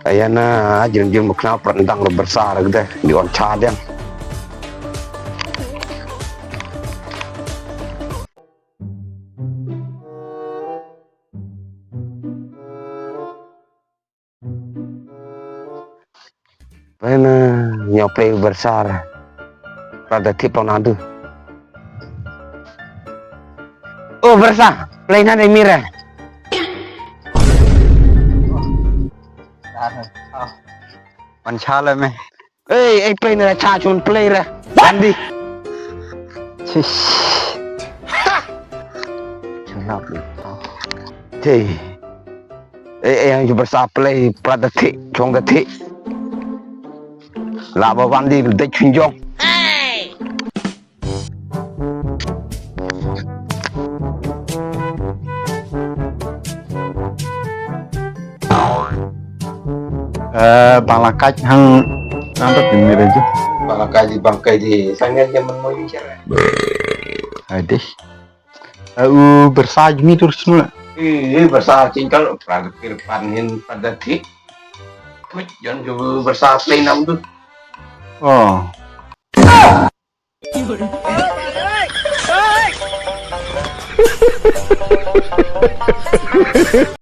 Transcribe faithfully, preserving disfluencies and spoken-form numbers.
Aya na jin jin mukna pran dang ro bersa ra gede di on cha diang. Pena nyo play bersar. Rada tip tong nadu. Oh, bersa, play na de mira. Man chala me. Ei, ei, play na cha chun play ra. Bandi. Chish. Chun lap. Hey. Ei, ei, yang ju bersa play prat da thik, chong da thik. La ba wan di dek chun jong. Eh, bang la kaj hang nang ta tin ni reju. Bang la kaj di bang kaj di. Sangat nyaman mo yung cara. Adih. Eh, u bersa jemi tur snu la. Eh, bersa cingkal prat pir pan hin pada thik. Kuch jon ju bersa play nam tu. Oh.